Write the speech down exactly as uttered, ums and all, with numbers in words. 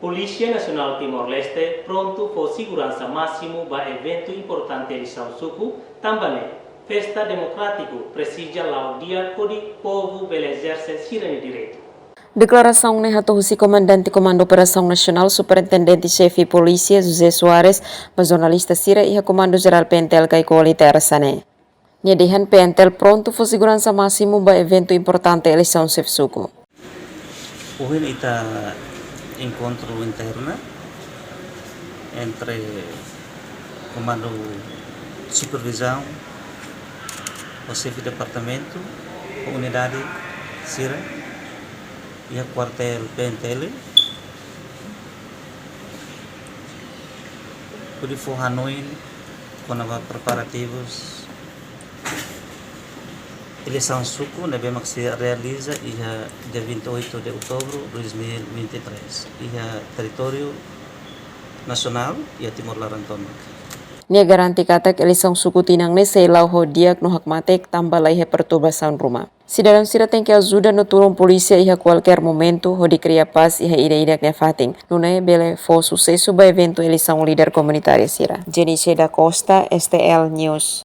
Polísia Nasionál Timor-Leste prontu fó seguransa másimu ba eventu importante eleisaun suku, tanba ne'e festa demokrátiku presiza la'o di'ak hodi povu bele ezerse sira-nia direitu. Deklarasaun ne'e hato'o husi Komandante Komandu Operasaun Nasionál, Superintendente Xefe Polísia José Soares, ba jornalista sira iha Komandu Jerál P N T L Caicoli, tersa ne'e. Nia dehan P N T L prontu fó seguransa másimu ba eventu importante eleisaun xefe suku. Ohin ita enkontru interna entre Komandu Supervizaun, ho Xefe Departamentu, ho unidade sira iha kuartél P N T L, hodi fó hanoin kona-ba preparativus eleisaun suku ne'ebé mak sei realiza iha dia vinte e oito de outubro dois mil e vinte e três, iha territóriu nasionál, iha Timor laran tomak. Nia garante katak eleisaun suku tinan ne'e sei la'o ho di'ak no hakmatek, tanba laiha perturbasaun ruma. Sidadaun sira tenke ajuda no tulun polísia iha kualkér momentu hodi kria pás iha ida-idak nia fatin. Nune'e bele fó susesu ba eventu eleisaun líder komunitáriu sira. Jenice da Costa, S T L News.